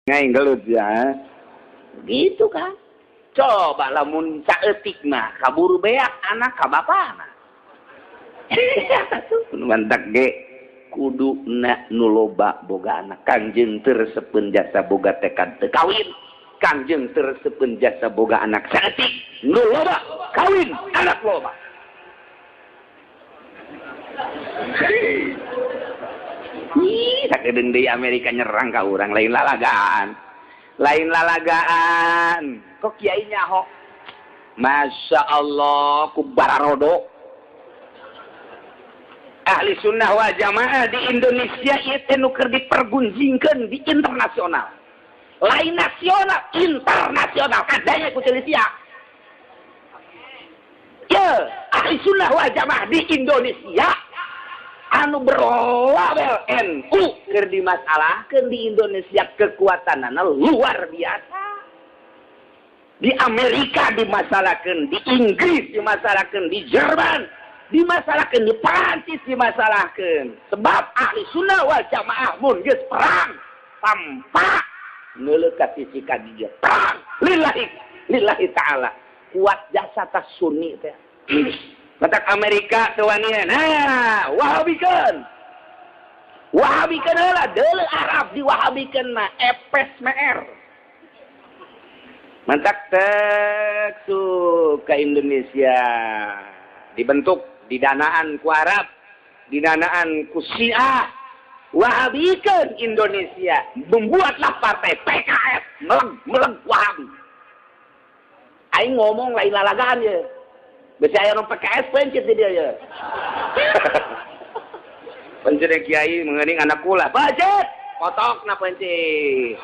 Ngaing gelut ya. Gitu kan. Coba lamun saeutik mah kaburu beak anak ka bapana. Mantak ge kuduna nu loba boga anak. Kangjeng teu resepeun jasa boga tekad teu kawin. Kangjeng teu resepeun jasa boga anak saeutik nu loba kawin anak loba. Ih, sakedeung deui Amerika nyerang ka urang lain lalagaan. Lain lalagaan. Kok kiai nyaho? Masya Allah, ku bararodo. Ahli sunnah wal jamaah di Indonesia ieu teh nu keur dipergunjingkeun di internasional. Lain nasional, internasional kadanya ku Indonesia. Ye, ahli sunnah wal jamaah di Indonesia anu berlabel NU keur dimasalahkeun di Indonesia kekuatanana luar biasa. Di Amerika dimasalahkeun, di Inggris dimasalahkeun, di Jerman dimasalahkeun, di Perancis dimasalahkeun. Sebab ahli sunnah wal jamaah mun geus perang tanpa neuleuh ka sisi ka dieu. Perang lillahi lillahi ta'ala. Kuat jasa tas sunni teh. Matak Amerika teu wanian. Nah, wahabikeun. Wahabikeun heula deuleu Arab diwahabikeun mah epes meer. Mantak tek ke Indonesia dibentuk didanaan ku Arab, didanaan ku Syiah. Wahabikeun Indonesia, membuatlah partai PKS meleg-meleg Wahabi. Aing ngomong lain lalagaan ye. Besi aya nu PKS pencit di dia ye. Pencit kiai mengening anak kula, budget potokna pencit.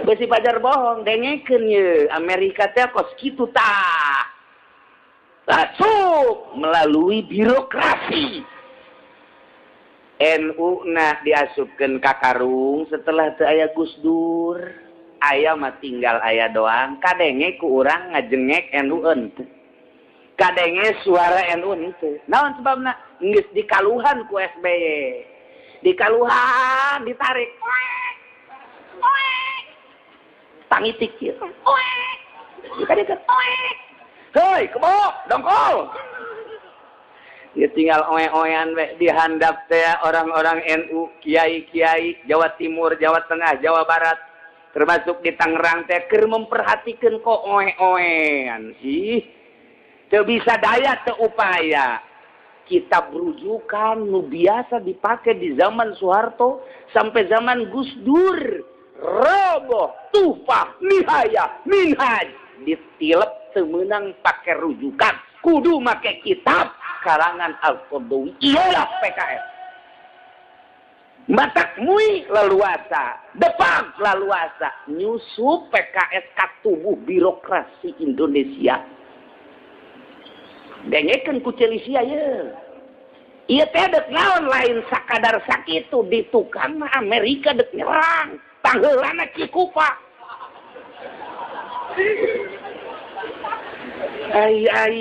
Besi pajar bohong, dengekeun ye. Amerika teh kos kitu tah. Masuk melalui birokrasi. NU na diasupkeun ka karung setelah teu aya Gus Dur. Aya mah tinggal aya doang, kadenge ku urang ngajengek NU henteu. Kadenge suara NU henteu. Naon sebabna? Geus dikaluhan ku SBY. Dikaluhan ditarik. Oek. Tangitik kieu. Oek. Dikadekeun oek. Hei, kebo, dongkol. Dia tinggal oe-oean we dihandap teh orang-orang NU, kiai-kiai Jawa Timur, Jawa Tengah, Jawa Barat, termasuk di Tangerang teh keur memperhatikeun kok oe-oean sih. Teu bisa daya teu upaya. Kitab rujukan nu biasa dipakai di zaman Soeharto sampai zaman Gus Dur. Roboh, Tuhfah, Nihayah, Minhaj ditilep teu meunang pake rujukan, kudu make kitab karangan Al-Qaradawi. Iyalah PKS. Matak mui leluasa, depag leluasa nyusup PKS ka tubuh birokrasi Indonesia. Dengekeun ku Celisia ye. Ieu teh deuk naon lain sakadar sakitu di tukang mah Amerika deuk nyerang. Pangheulana Cikupa. Ai ai.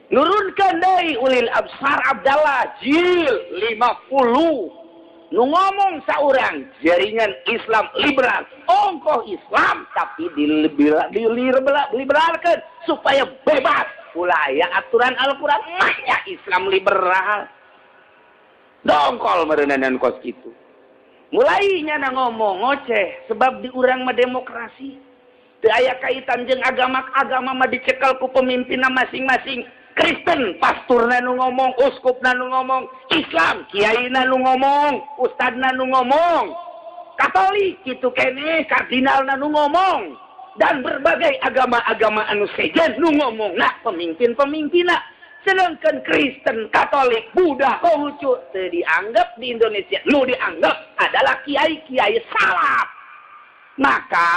Nurunkan deui ulil absar Abdallah jil 50. Nu ngomong saurang jaringan Islam liberal, ongkoh Islam tapi diliberalkeun supaya bebas. Ulah aya aturan Al-Qur'an mah Islam liberal. Dongkol meureunan kos kitu. Mulai nyana ngomong ngoceh sebab di urang mah demokrasi. Teu aya kaitan jeung agama, agama mah dicekel ku pemimpinna masing-masing. Kristen pasturna nu ngomong, uskupna nu ngomong, Islam kiaina nu ngomong, ustadna nu ngomong, Katolik kitu keneh kardinalna nu ngomong, dan berbagai agama-agama anu sejen nu ngomong. Nah, pemimpin-pemimpinna. Sedangkan Kristen, Katolik, Buddha, Konghucu teu dianggap di Indonesia. Nu dianggap adalah kiai-kiai salaf. Maka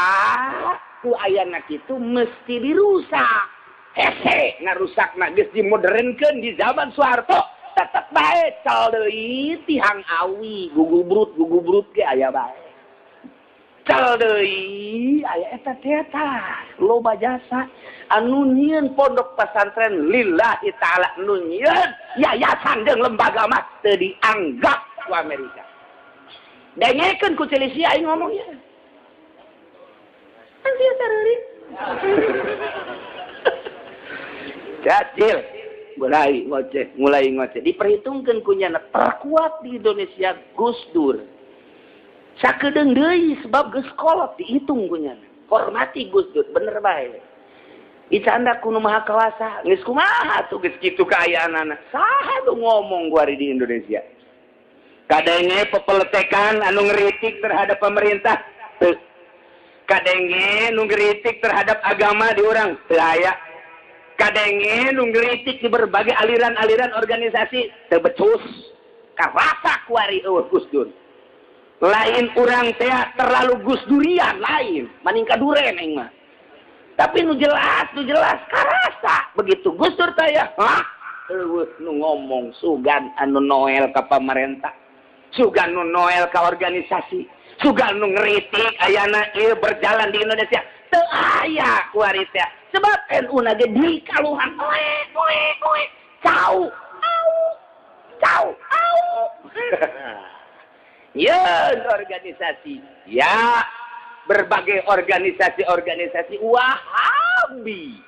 ku ayana kitu mesti dirusak. Hese ngarusakna geus dimodernkeun di zaman Soeharto, tetep bae cal deui tihang awi, gugubrut ge aya bae. Cal deui aya eta teh tah, loba jasa anu nyieun pondok pesantren lillahi ta'ala, nu nyieun yayasan jeung lembaga mah teu dianggap ku Amerika. Dengekeun ku Celisia aing ngomong ya. Kan sia sareurit. Cacil mulai ngoceh diperhitungkeun ku nyana terkuat di Indonesia Gus Dur. Sakedeung deui sebab geus kolot dihitung ku nyana. Hormati Gus Dur bener bae. Icanda ku nu maha kawasa geus kumaha tuh geus kitu kaayaanana. Saha nu ngomong kuari di Indonesia? Kadenge pepeletekan anu ngeritik terhadap pemerintah teu. Kadenge nu ngeritik terhadap agama di urang teu aya. Kadenge nu ngeritik di berbagai aliran-aliran organisasi teu becus. Karasa kuari eueuh Gus Dur. Lain urang teh terlalu Gus Durian lain, maning kaduren aing mah. Tapi nu jelas karasa begitu Gus Dur teh ya. Hah? Eueuh nu ngomong sugan anu noel ka pamarentah. Sugan nu noel ka organisasi, sugan nu ngeritik ayana ieu berjalan di Indonesia. Teu aya kuari teh. Sebab NU na ge dikaluhan oe oe oe cau au cau au. Yeun organisasi ya berbagai organisasi-organisasi Wahabi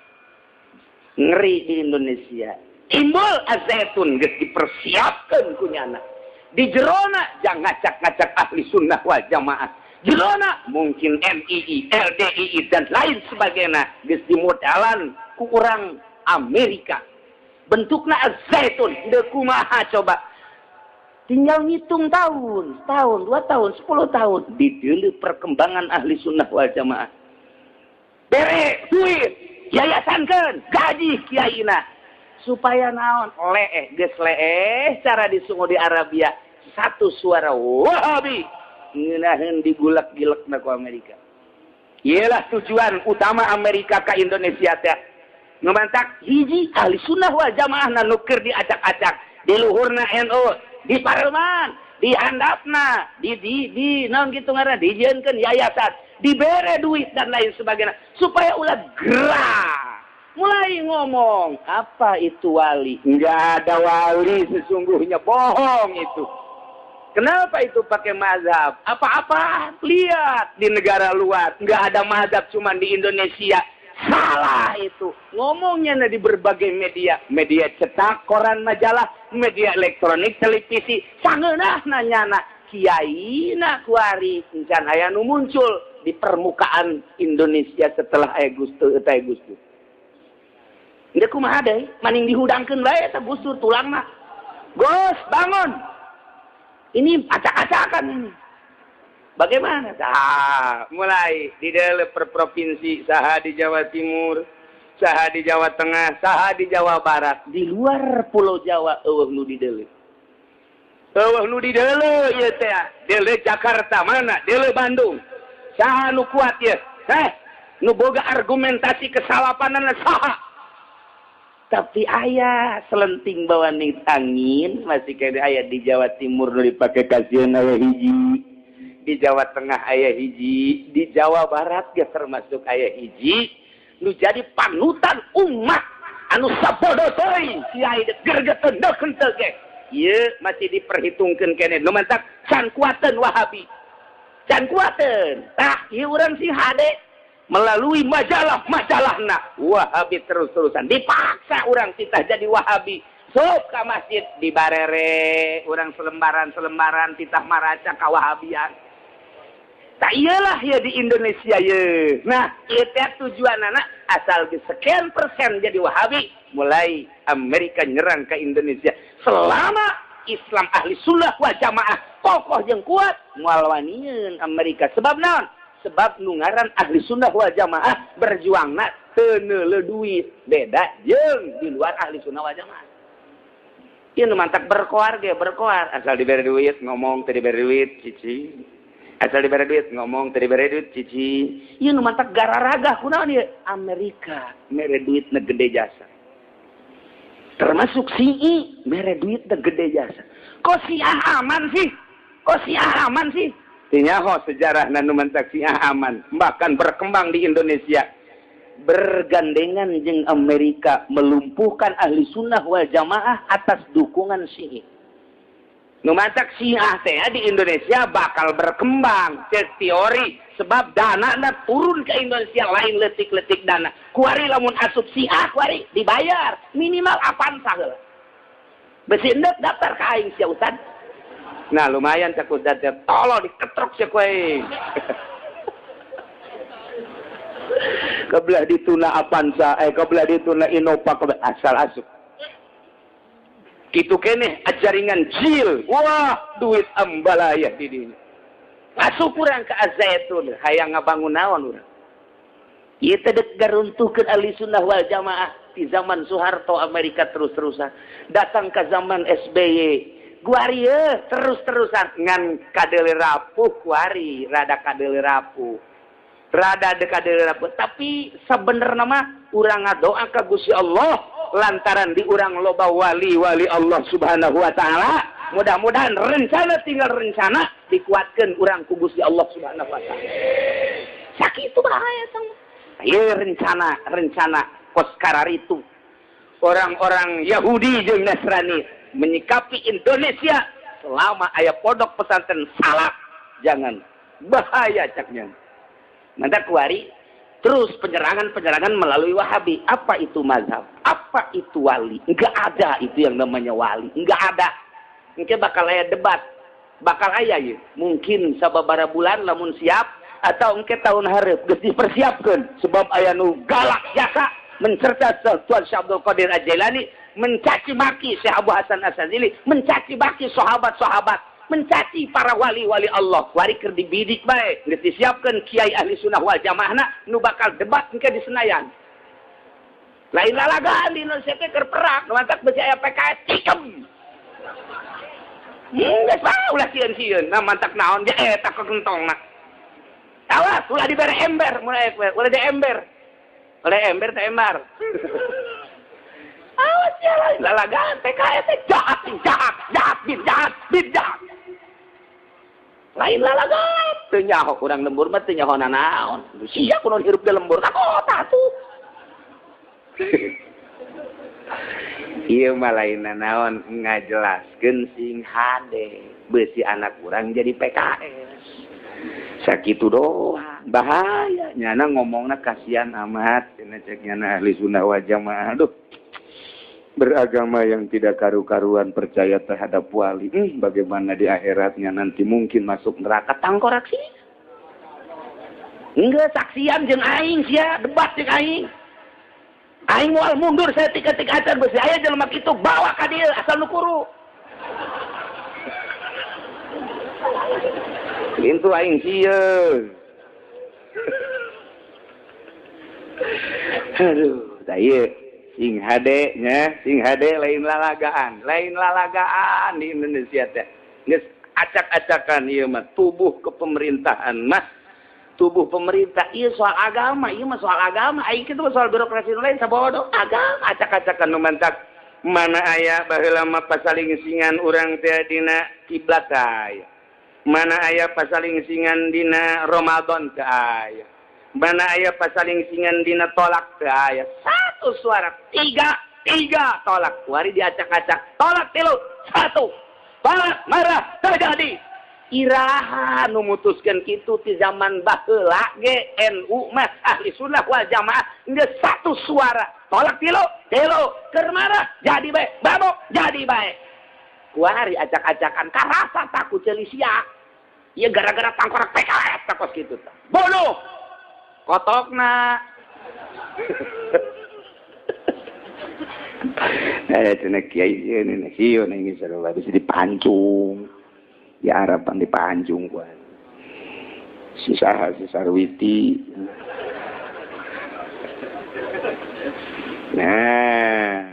ngeri di Indonesia. Timbul Azaitun geus dipersiapkeun ku nyana. Di jerona jangan ngacak-ngacak ahli sunnah wal jamaah. Jerona mungkin MII, LDII dan lain sebagainya geus dimodalan ku urang Amerika. Bentukna Azaitun deuk kumaha coba. Tinggal ngitung tahun, setahun, 2 tahun, 10 tahun dideuleu perkembangan ahli sunnah wal jamaah. Bere duit, yayasankeun, gaji kiaina supaya naon leeh geus leeh cara di Saudi Arabia satu suara Wahabi ngeunaheun digulak-gilekna ku Amerika. Iyalah tujuan utama Amerika ka Indonesia teh. Ngemantak hiji ahli sunnah wal jamaah nu keur diacak-acak di luhurna NU, di parlemen, di handapna, di naon kitu ngaranna dijieunkeun yayasan, dibere duit dan lain sebagainya supaya ulah gerak. Mulai ngomong, apa itu wali? Enggak ada wali sesungguhnya, bohong itu. Kenapa itu pakai mazhab? Apa-apa, lihat di negara luar, enggak ada mazhab cuman di Indonesia. Salah itu. Ngomongnya di berbagai media, media cetak, koran, majalah, media elektronik, televisi, sangeunah nanyana kiai na kuari encan aya nu muncul di permukaan Indonesia setelah aya Gus Dur eta Gus Dur. Deuk kumaha deui? Maning dihudangkeun bae eta Gus Dur tulangna. Gus, bangun. Ini acak-acakan ini. Bagaimana? Nah, mulai di dalam per provinsi, saha di Jawa Timur, saha di Jawa Tengah, saha di Jawa Barat, di luar Pulau Jawa eueuh nu di deuleu. Eueuh nu di deuleu ieu teh, deuleu Jakarta mana? Deuleu Bandung. Saha nu kuat ieu? Heh, nu boga argumentasi kesalapanana saha? Tapi aya selenting bawaning angin masih kene aya di Jawa Timur nu dipake kasieun aya hiji. Di Jawa Tengah aya hiji, di Jawa Barat ge termasuk aya hiji, nu jadi panutan umat anu sabodo teuing kiai gergeteun deuk henteu ge. Ieu masih diperhitungkeun keneh nu mantak can kuateun Wahabi. Can kuateun. Tah ieu urang sing hade melalui majalah-majalahna Wahabi terus-terusan dipaksa urang titah jadi Wahabi. Sok ka masjid dibarere urang selembaran-selembaran titah maraca ka Wahabian. Tak iyalah ya di Indonesia ye. Nah, ieu teh tujuanana asal geus sekian persen jadi Wahabi, mulai Amerika nyerang ke Indonesia. Selama Islam ahli sunnah wal jamaah kokoh jeung kuat, moal wanieun Amerika. Sebab naon? Sebab nu ngaran ahli sunnah wal jamaah berjuangna teu neuleuh duit, beda jeung di luar ahli sunnah wal jamaah. Ieu nu mantak berkoar ge berkoar, asal dibere duit ngomong teu dibere duit cicing. Asal dibere duit ngomong teu dibere duit cicing. Ieu nu mantak gararagah kunaon ieu? Amerika mere duitna gede jasa. Termasuk Syi'i mere duitna gede jasa. Kok Syiah aman sih? Kok Syiah aman sih? Tinyaho sejarah nu mantak Syiah aman, bahkan berkembang di Indonesia. Bergandengan jeung Amerika melumpuhkan ahli sunnah wal jamaah atas dukungan Syi'i. Nu matak Syiah teh di Indonesia bakal berkembang cek teori sebab dana na turun ke Indonesia lain letik-letik dana. Kuari lamun asup Syiah kuari dibayar minimal Avanza heula. Besi endek daftar ka aing sia Ustad. Nah lumayan cek Ustad teh tolol diketrok sia ku aing. Kebelah dituna Avanza, kebelah dituna Innova, kebelah asal asup. Kitu keneh ajaringan jil, wah duit ambalaya di dinya. Asup urang ke Azaitun, hayang ngabangun naon urang. Ieu teh dek garuntuhkeun ahli sunnah wal jamaah di zaman Soeharto Amerika terus-terusan. Datang ke zaman SBY, guari terus-terusan ngan kadeule rapuh kuari, rada kadeule rapuh. Rada kadeule rapuh, tapi sebenarnya mah urang ngadoa ka Gusti Allah lantaran di urang loba wali-wali Allah Subhanahu wa taala, mudah-mudahan rencana tinggal rencana dikuatkeun urang ku Gusti Allah Subhanahu wa taala. Sakitu bahaya tong. Ieu rencana kos kararitu. Orang-orang Yahudi jeung Nasrani menyikapi Indonesia selama aya pondok pesantren salaf, jangan bahaya caknya. Mantap kuari terus penyerangan-penyerangan melalui Wahabi. Apa itu mazhab? Apa itu wali? Enggak ada itu yang namanya wali. Enggak ada. Mungkin bakal aya debat. Bakal aya ya. Mungkin sababaraha bulan lamun siap atau engke tahun hareup geus dipersiapkeun sebab aya nu galak jasa mencerca Tuan Syekh Abdul Qadir Al-Jailani, mencaci maki Syekh Abu Hasan Asy-Syadzili, mencaci maki sahabat-sahabat, mencaci para wali-wali Allah. Wari keur dibidik bae, geus disiapkeun kiai ahli sunnah wal jamaahna nu bakal debat engke di Senayan. Lain lalagaan di Indonesia teh keur perang, nu mantak beusi aya PKS tikem. Geus bae ulah sieun-sieun, nah mantak naon ge eta kekentongna. Awas ulah dibere ember, mulai ulah di ember. Ulah ember teh embar. Awas ya lain lalagaan PKS teh jahat, jahat, jahat, bin jahat, bin jahat. Lain lalagaan teu nyaho urang lembur mah teu nyaho nanaon. Sia kunaon hirup di lembur ka kota tuh. Ieu mah lain nanaon ngajelaskeun sing hade beusi anak urang jadi PKS. Sakitu doang bahaya nyana ngomongna kasihan amat cenah cek nyana ahli sunnah wal jamaah. Aduh, beragama yang tidak karu-karuan percaya terhadap wali, bagaimana di akhiratnya nanti mungkin masuk neraka tangkorak sih. Enggak saksian jeung aing sia debat jeung aing. Aing moal mundur saya tika-tika acan beusi aya jelema kitu bawa ka dieu asal nu kuru. Intu aing sieun. Aduh, tah ieu sing hade nya, sing hade lain lalagaan di Indonesia teh. Geus acak-acakan ieu mah tubuh kepemerintahan mah. Tubuh pemerintah ieu soal agama, ieu mah soal agama, aing kitu soal birokrasi nu lain sabodo agama acak-acakan nu mantak. Mana aya baheula mah pasalingsingan urang teh dina kiblat aya. Mana aya pasalingsingan dina Ramadan teh aya. Mana aya pasalingsingan dina tolak teh aya. Satu suara, tiga tolak. Wari diacak-acak, tolak 3, 1. Tolak marah terjadi. Iraha nu mutuskeun kitu ti zaman baheula ge NU mah ahli sunnah wal jamaah geus satu suara. Tolak 3, keur marah jadi bae, babok jadi bae. Kuari acak-acakan karasa takut ceuli sia. Ieu gara-gara tangkorak PKS takos kitu tah. Bunuh. Kotokna. Cenah kiai sieun sieun aing sarua bisa dipancung. Di Arab pan dipancung kuat. Si saha si Sarwiti. Nah,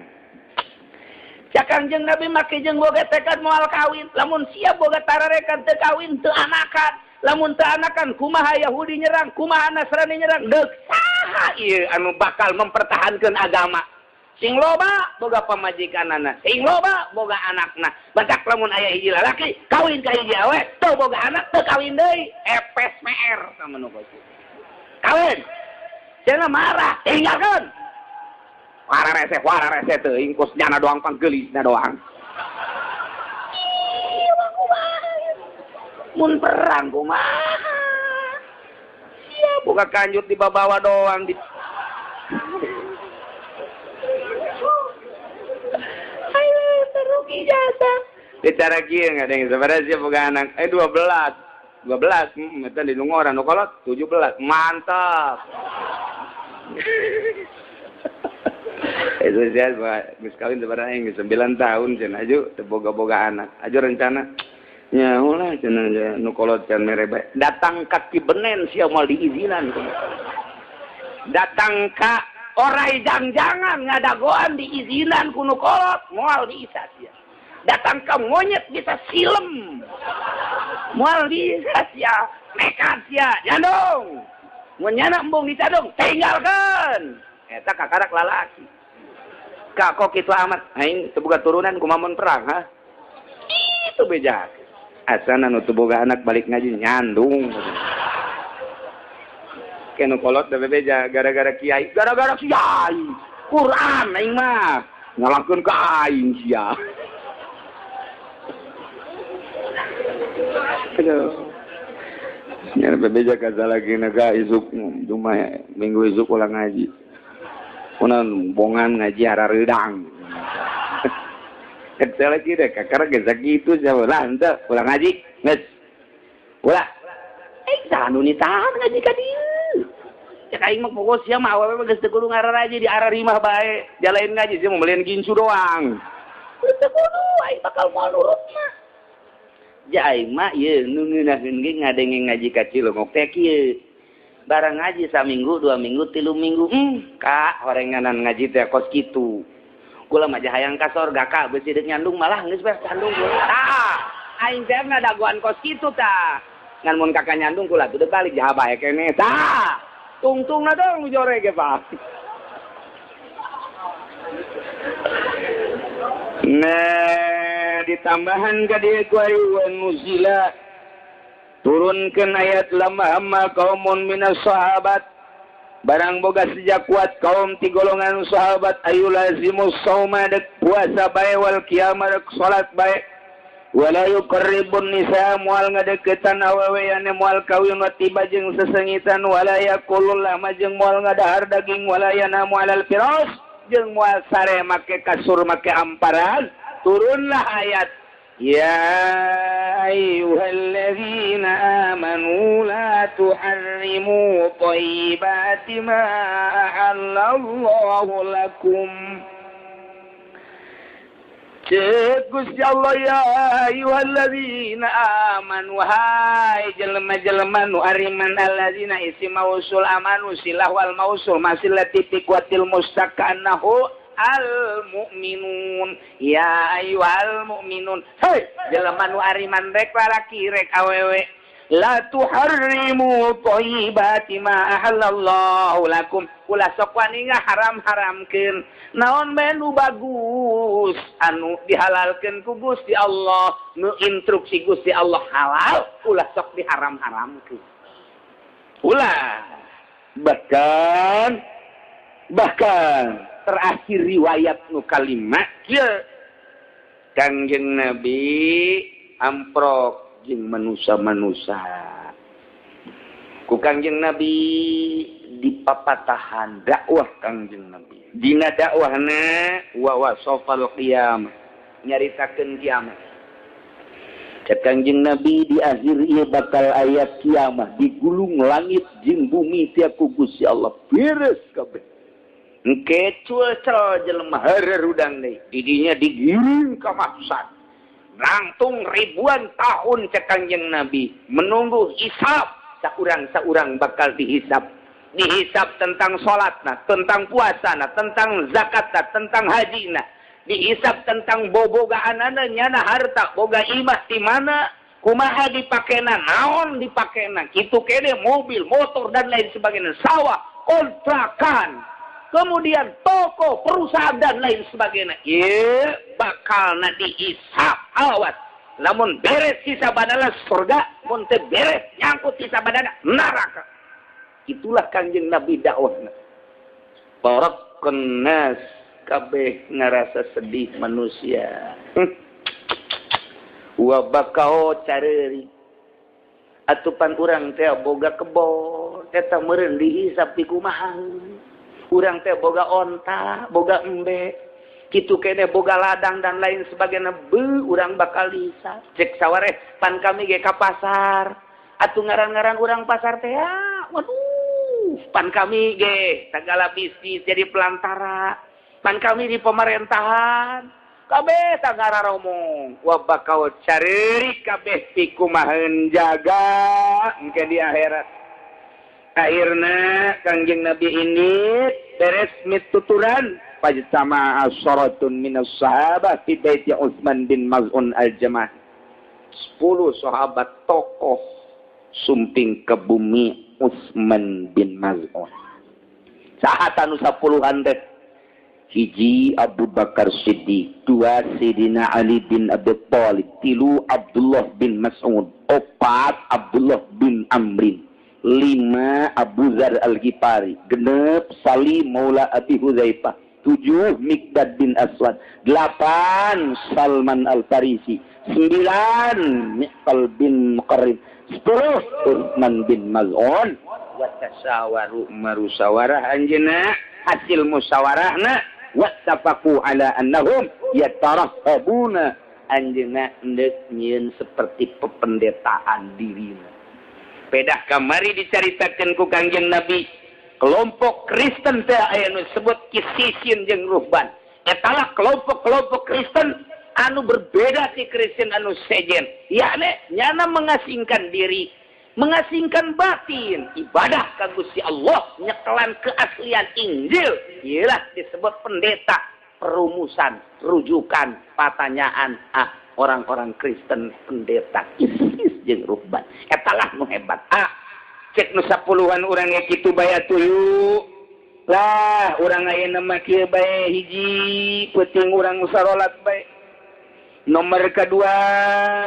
cak Kangjeng Nabi make jeung boga tekad moal kawin, lamun sia boga tararekan teu kawin teu anakan, lamun teu anakan kumaha Yahudi nyerang, kumaha Nasrani nyerang, deuk saha ieu anu bakal mempertahankeun agama. Sing loba boga pamajikanana, sing loba boga anakna. Batak lamun aya hiji lalaki kawin ka hiji awe, teu boga anak teu kawin deui, epes meer sama nu kitu. Kawin. Cenah marah, tinggalkeun. Wara rese teuing kos nyana doang panggeulisna doang. Mun perang kumaha? Sia boga kanjut di babawa doang di. Ayo terugi jasa. Bicara kieu ngadeng sabaraha sia boga anak? 12. 12, eta di lungoran nu kolot 17. Mantap. Itu sia geus kawin sabaraha aing 9 tahun cenah aju teu boga-boga anak. Aju rencana nya ulah cenah nu kolot can mere bae. Datang ka Kibenen sia moal diizinan. Datang ka orai jangjangan ngadagoan diizinan ku nu kolot moal diisa sia. Datang ka monyet bisa silem. Moal diisa sia, nekat sia, nyandung. Mun nyana embung dicadung, tinggalkeun. Eta kakarak lalaki. Kak kok kitu amat aing teu boga turunan kumaha mun perang ha? Itu beja. Asana nu teu boga anak balik ngaji nyandung. Kenu kolot da bebeja gara-gara kiai, gara-gara kiai. Quran aing mah ngalangkeun ka aing sia. Aduh. Nya bebeja kaza lagi naga isuk cuma minggu isuk ulang ngaji. Kunan bongan ngaji harareudang. Kecil lagi deh, kakak geus sakitu sia lah henteu ulang ngaji, geus. Ulah. Saha nu nitahan ngaji ka dieu. Cek aing mah pokok sia mah awewe mah geus teu kudu ngararaji di ararimah bae. Jalain ngaji sia mah melian gincu doang. Teu kudu aing bakal moal nurut mah. Ja aing mah ieu nu ngeunaheun ge ngadenge ngaji ka Cilongok teh kieu. Barang ngaji saminggu, 2 minggu, 3 minggu, kak horenganan ngaji teh kos kitu. Kula mah hayang ka sorga kak beusi deuk nyandung malah geus beres nyandung. Tah, aing teh ngadagoan kos kitu tah. Ngan mun kakak nyandung kula teu balik jaha bae keneh. Tah, tungtungna dong jore ge Pak. Nah, ditambahan ka dieu ku ayuan nuzila. Turunkeun ayat lama amma kaumun minas sahabat. Barang boga sejak kuat kaum ti golongan sahabat ayu lazimus sauma dek puasa bae wal qiyamah dek salat bae wala yuqarribun nisa moal ngadeukeutan awewe ane moal kawin wa tiba jeung sesengitan wala yaqulul lama jeung moal ngadahar daging wala yanamu alal firas jeung moal sare make kasur make amparan. Turunlah ayat ya ayyuhalladzina amanu la tuharrimu thayyibati ma ahallallahu lakum. Cek Gusti Allah ya ayyuhalladzina amanu hai jelema-jelema nu ariman alladzina isi mausul amanu silah wal mausul masilati tiqwatil mustaqannahu al mu'minun ya ayyuhal mu'minun hei jelema nu ariman rek lalaki rek awewe la tuharrimu thayyibati ma ahallallahu lakum ulah sok wani ngaharam-haramkeun naon bae nu bagus anu dihalalkeun ku Gusti Allah nu instruksi Gusti Allah halal ulah sok diharam-haramkeun ulah. Bahkan terakhir riwayat nu kalima kieu Kangjeng Nabi amprok jeung manusa-manusa ku Kangjeng Nabi dipapatahan dakwah Kangjeng Nabi dina dakwahna wa wasafal qiyamah nyaritakeun kiamat. Cek Kangjeng Nabi di akhir ieu bakal aya kiamah digulung langit jeung bumi tiap ku Gusti Allah beres kabeh. Engke cuaca jelema harerudang deui didinya digiring ka mahsar langtung ribuan tahun cek Kangjeng Nabi menunggu hisab saurang-saurang bakal dihisab dihisab tentang salatna, tentang puasana, tentang zakatna, tentang hajina, dihisab tentang bobogaanana nyana harta boga imah di mana kumaha dipakena naon dipakena kitu kene mobil motor dan lain sebagainya sawah kontrakan kemudian toko, perusahaan dan lain sebagainya. Ieu bakalna dihisab. Awas. Lamun beres hisabana surga, mun teu beres nyangkut hisabana neraka. Itulah Kangjeng Nabi dakwahna. Barakun nas kabeh ngarasa sedih manusia. Wa bakao careuri. Atupan urang teh boga kebon eta meureun dihisab di kumaha. Urang teh boga onta, boga embe, kitu kene boga ladang dan lain sebagainya, beuh urang bakal dihisab. Cek sawareh pan kami ge ka pasar. Atuh ngaran-ngaran urang pasar teh ya, waduh, pan kami ge sagala bisnis jadi pelantara. Pan kami di pemerintahan kabeh tangara romong wa bakal careurik kabeh pikumaheun jaga engke di akhirat. Akhirna Kangjeng Nabi ini beres mituturan fajtama asyaratun minas sahabah fi baiti Utsman bin Maz'un al-Jamah. 10 sahabat tokoh sumping ke bumi Utsman bin Maz'un. Saha tanu 10-an teh? Hiji Abu Bakar Siddiq, 2 Sayyidina Ali bin Abi Thalib, 3 Abdullah bin Mas'ud, 4 Abdullah bin Amrin, 5 Abu Dzar Al-Ghifari, 6 Salim Maula Abi Hudzaifah, 7 Miqdad bin Aswad, 8 Salman Al-Farisi, 9 Miqtal bin Muqarrin, 10 Utsman bin Maz'un. Wa tasyawaru marusawarah anjeunna, hasil musyawarahna wattafaqu ala annahum yatarahhabuna, anjeunna endek nyieun seperti pependetaan dirina. Pedah kamari dicaritakeun ku Kangjeng Nabi, kelompok Kristen teh aya nu disebut kisisin jeung ruhban. Eta lah kelompok-kelompok Kristen anu berbeda ti Kristen anu sejen, yakni nyana mengasingkan diri, mengasingkan batin, ibadah ka Gusti Allah, nyekelan keaslian Injil. Iyalah disebut pendeta, perumusan, rujukan, pertanyaan. Ah, orang-orang Kristen pendeta isis jeung ruhban. Eta lah nu hebat. Ah, cek nu 10-an urang ge kitu bae atuh yuk. Lah, urang ayeuna mah kieu bae, hiji peuting urang sarolat bae. Nomor kedua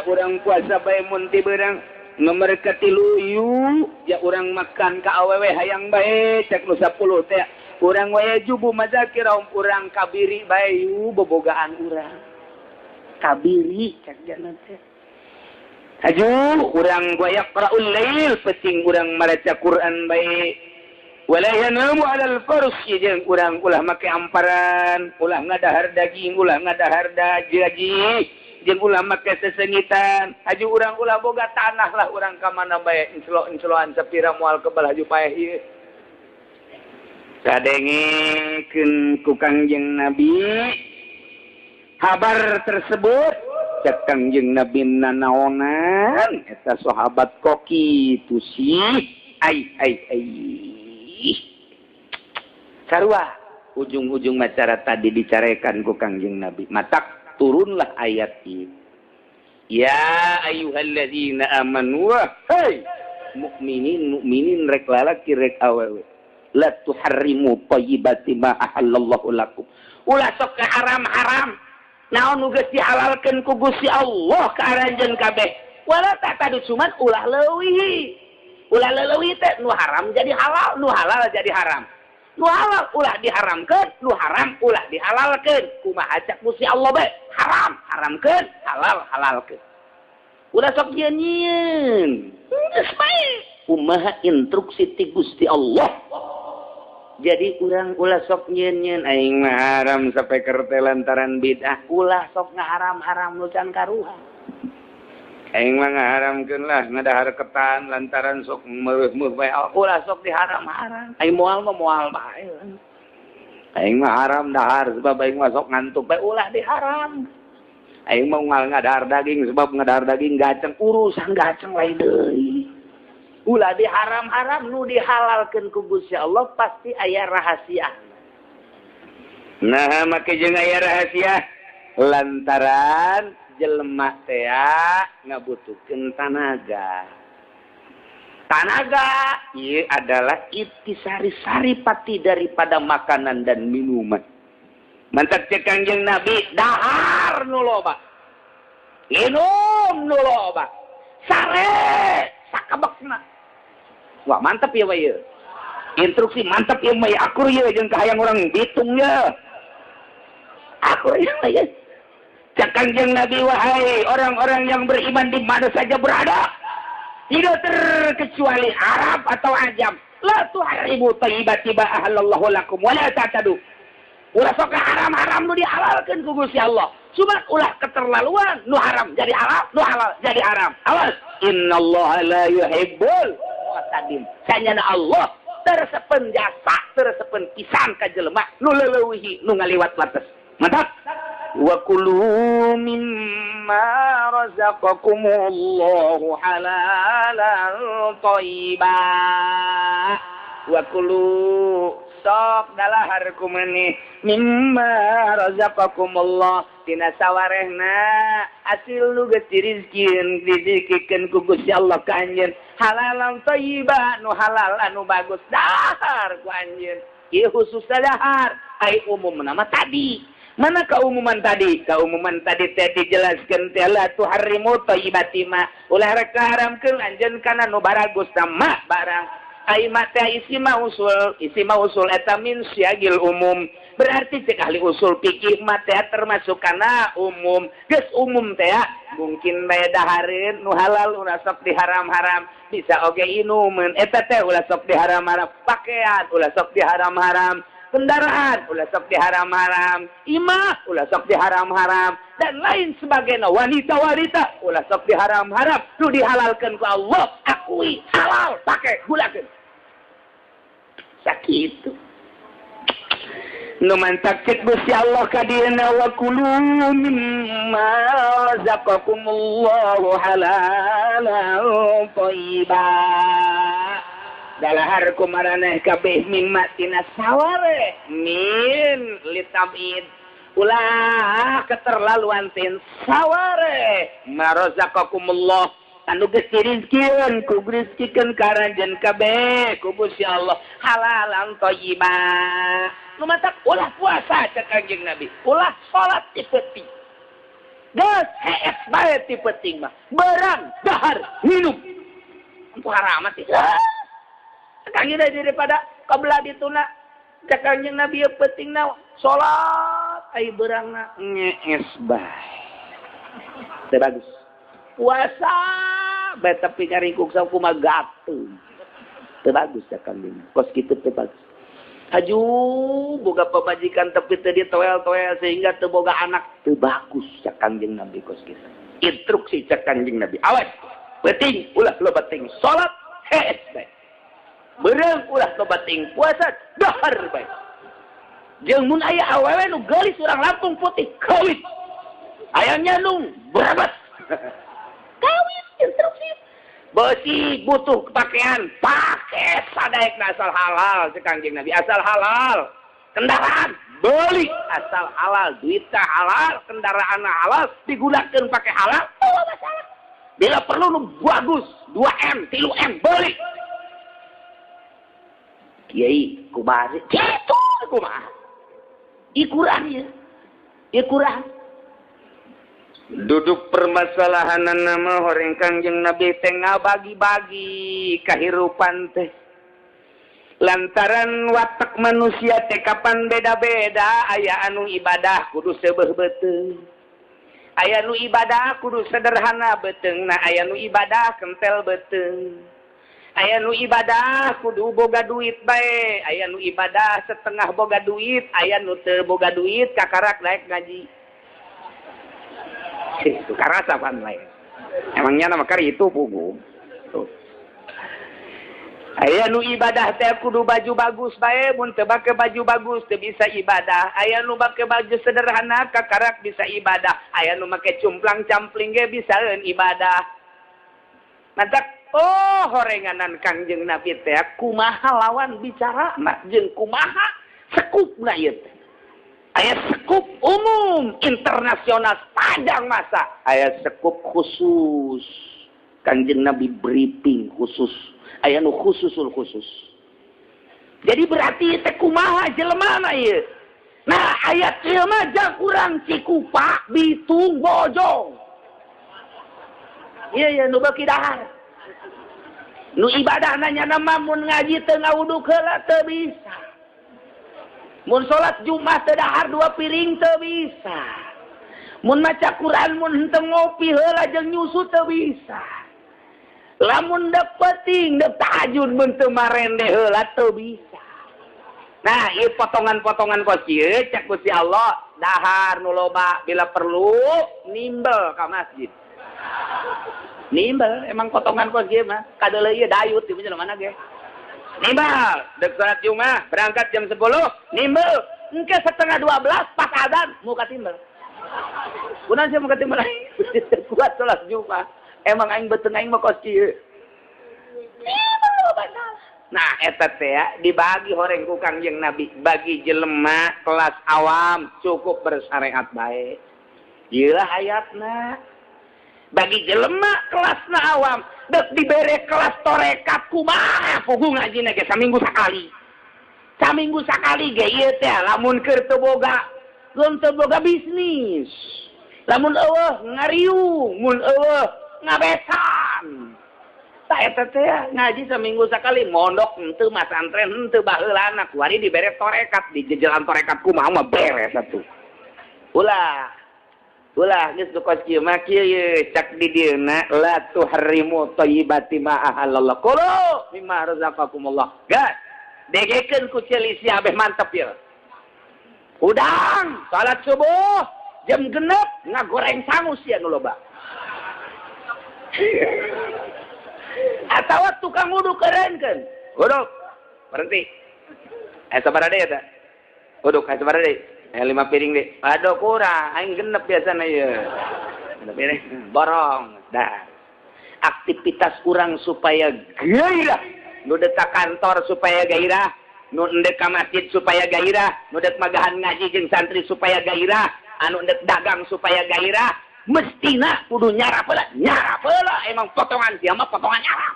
urang puasa bae mun ti beurang. Nomor katilu yuk ya urang makan ka awewe hayang bae, cek nu 10 teh. Urang wae jubu mazakir urang kabiri bae yuk bobogaan urang. Kabiri cek jana teh. Haju urang yaqra'ul lail peuting urang maca Quran bae. Wala yanamu 'alal farsi jeung urang ulah make amparan, ulah ngadahar daging, ulah ngadahar daji, jeung ulah make sesengitan. Haju urang ulah boga tanah lah urang ka mana bae enclo-encloan sapira moal kebal haju paeh ieu. Kadengekeun ku Kangjeng Nabi habar tersebut, cek Kangjeng Nabi nanaonan eta sahabat koki tu sih ai ai ai. Sarua ujung-ujung macara tadi dicarekan ku Kangjeng Nabi, matak turunlah ayat ini. Ya ayyuhalladzina amanu, hey mukminin mukminin rek lalaki rek awewe, la tuharrimu thayyibati ma ahallallahu lakum. Ulah sok ka haram-haram naon nu geus dihalalkeun ku Gusti Allah ka aranjeun kabeh. Wala tadu cuman ulah leuwih. Ulah leuwih teh nu haram jadi halal, nu halal jadi haram. Nu halal ulah diharamkeun, nu haram ulah dihalalkeun. Kumaha cak Gusti Allah bae? Haram haramkeun, halal halalkeun. Ulah sok nyieun. Geus bae. Kumaha instruksi ti Gusti Allah. Jadi urang ulah sok nyieun-nyieun aing mah haram sapeker teh lantaran bid'ah. Ulah sok ngaharam-haram nu can karuhan. Aing mah ngaharamkeun lah ngadahar ketan lantaran sok meuh-meuh bae. Ulah sok diharam-haram. Aing moal mah moal bae. Aing mah haram dahar sebab aing mah sok ngantuk bae, ulah diharam. Aing mah moal ngadahar daging sebab ngadahar daging gaceng, urusan gaceng lain deui. Ulah diharam-haram, nu dihalalkeun ku Gusti Allah pasti aya rahasia. Nah, make jeung aya rahasia lantaran jelema teh ngabutuhkeun tanaga. Tanaga ieu adalah intisari saripati daripada makanan dan minuman. Mantak cek Kangjeng Nabi, dahar nu loba, minum nu loba, sare sakabekna. Wah, mantep ya bae. Instruksi mantep ya bae, akur ye jeung kahayang urang Bitung ye. Akur ya bae. Cek Kangjeng Nabi, wahai orang-orang yang beriman di mana saja berada, Tidak terkecuali Arab atau Ajam. La tuharrimu thayyibati ma ahallallahu lakum wa la ta'tadu. Ulah sok haram-haram nu dihalalkeun ku Gusti Allah. Cuma ulah keterlaluan, nu haram jadi halal, nu halal jadi haram. Awas, innallaha la yuhibbul mu'tadin. Sanyana Allah teu resepeun jasa, teu resepeun pisan ka jelema nu leuleuwihi, nu ngaliwat batas. Mantap. Wa kulu mimma razaqakumullahu halalan thayyiba. Wa kulu sok dalahar kumaneh mimma razaqakumullah tina sawarehna hasil nu geus dirizkieun dizikikeun ku Gusti Allah ka anjeun halalan thayyiba, nu halal anu bagus dahar ku anjeun. Ieu khusus dahar, ai umumna mah tadi. Mana keumuman tadi? Keumuman tadi teh dijelaskeun teh la tuharrimu thayyibati ma, ulah rek haramkeun anjeun kana nu baragus mah barang. Ai ma teh isi mausul, isi mausul eta min syagil umum. Berarti cek ahli usul fikih mah teh termasuk kana umum. Geus umum teh mungkin bae dahareun nu halal ulah sok diharam-haram, bisa oge inumeun eta teh ulah sok diharam-haram, pakaian ulah sok diharam-haram, kendaraan ulah sok diharam-haram, imah ulah sok diharam-haram, dan lain sebagainya. Wanita-wanita ulah sok diharam-haram, nu dihalalkeun ku Allah, akui halal, pake gulakeun. Sakitu. Nu mantak cek Gusti Allah ka dieuna wa kulu mimma razaqakumullahu halalan thayyiba. Dalahar kumaraneh kabeh mimma tina saware min litabid, ulah keterlaluan tin saware ma razaqakumullah anu geus dirizkieun ku rizkikeun ka aranjeun kabeh ku Gusti Allah halalan thayyiba. Nu matak ulah puasa cek Kanjeng Nabi, ulah salat ti peuting, geus hees bae ti peuting mah berang dahar minum ku haram teh. Kanjeng daripada kabla dituna cek Kanjeng Nabi peutingna salat ai beurangna ngees bae teu bagus. Puasa bae tapi ngaringkuk sakumaha gatung teu bagus cek Kanjeng, kos kitu teu bagus. Haju boga pamajikan tapi teu ditoel-toel sehingga teu boga anak teu bagus cek Kanjeng Nabi kos kitu. Instruksi cek Kanjeng Nabi, awas peuting ulah loba teuing salat hees bae, beurang ulah loba teuing puasa dahar bae. Jeung mun aya awewe nu geulis urang Lampung putih kawin, aya nyandung berabat kawin, instruksi. Beusi butuh pakaian pake sadaekna asal halal cek Kanjeng Nabi, asal halal. Kendaraan beli asal halal, duitna halal, kendaraan halal, digunakeun pake halal, oh masalah. Bila perlu nu bagus 2M 3M beli. Kiai kumaha kitu kumaha ieu ieu ieu kurang duduk permasalahan nama horeng Kangjeng Nabi teh ngabagi-bagi kahirupan teh lantaran watak manusia teh kapan beda-beda. Aya anu ibadah kudu seubeuh beuteung, aya nu ibadah kudu sederhana beuteungna, aya nu ibadah kentel beuteung, aya nu ibadah kudu boga duit bae, aya nu ibadah setengah boga duit, aya nu teu boga duit kakarak naik ngaji. Itu karasa pan lain. Emangnya nama kari itu pugu. Tuh. Aya nu ibadah teh kudu baju bagus bae, mun teu make baju bagus teu bisa ibadah. Aya nu make baju sederhana kakarak bisa ibadah. Aya nu make cumplang campling ge bisaeun ibadah. Mantak oh horenganan Kangjeng Nabi teh kumaha lawan bicara mah jeung kumaha sekupna ieu teh. Aya sekup umum internasional sepanjang masa, aya sekup khusus. Kangjeng Nabi briefing khusus, aya nu khususul khusus. Jadi berarti teh kumaha jelemana ieu. Nah, ayat ieu mah jang urang Cikupa, Bitung, Bojong. Iya ya nu beuki dahar. Nu ibadah nanya nama mun ngaji teu ngawuduk heula teu bisa. Mun salat Jumat teu dahar 2 piring teu bisa. Mun maca Quran mun henteu ngopi heula jeung nyusu teu bisa. Lamun dek penting dek tahajud mun teu marende heula teu bisa. Nah, ieu potongan-potongan kos ieu cek Gusti Allah dahar nu loba bila perlu nimbel ka masjid. Nimbel emang potongan kos ieu mah kadeuleu ieu dayut di mana ge. Nimbel dek salat Jumat berangkat jam 10 nimbel engke 11:30 pas azan muka timbel. Kunaon sia muka timbel kuat salat Jumat. Emang aing beuteung aing mah kos kieu. Nah, eta teh dibagi horeng ku Kangjeng Nabi bagi jelema kelas awam cukup bersyariat bae. Ieu hayatna. Bagi jelema kelasna awam dek dibere kelas torekat kumaha puguh ngajina ge saminggu sakali. Saminggu sakali ge ieu teh lamun keur teu boga, lamun teu boga bisnis. Lamun eueuh ngariung, mun eueuh ngabesan. Eta teh ngaji seminggu sekali mondok henteu masantren henteu baheulana kuari dibere torekat di jejelan torekat kumaha mah beres atuh. Ulah. Ulah geus nu kos kieu mah kieu ye cak di dieuna la tuharrimu thayyibati ma ahallallah. Kulu mimma razaqakumullah. Gas. Degekeun ku ceuli sia abeh mantep ieu. Udang salat subuh jam 6 ngagoreng sangu sia nu loba. Atawa tukang uduk kerenkeun. Uduk. Berhenti. Sabar deui eta. Uduk sabar deui. 5 piring deui. Aduh kurang, aing genep biasana ieu. Genep piring. Borong. Dah. Aktivitas urang supaya gairah. Nu dek ka kantor supaya gairah, nu endek ka masjid supaya gairah, nu dek magahan ngaji jeung santri supaya gairah, anu endek dagang supaya gairah. Mestina kudu nyarap heula, nyarap heula emang potongan sia mah potongan nyarap.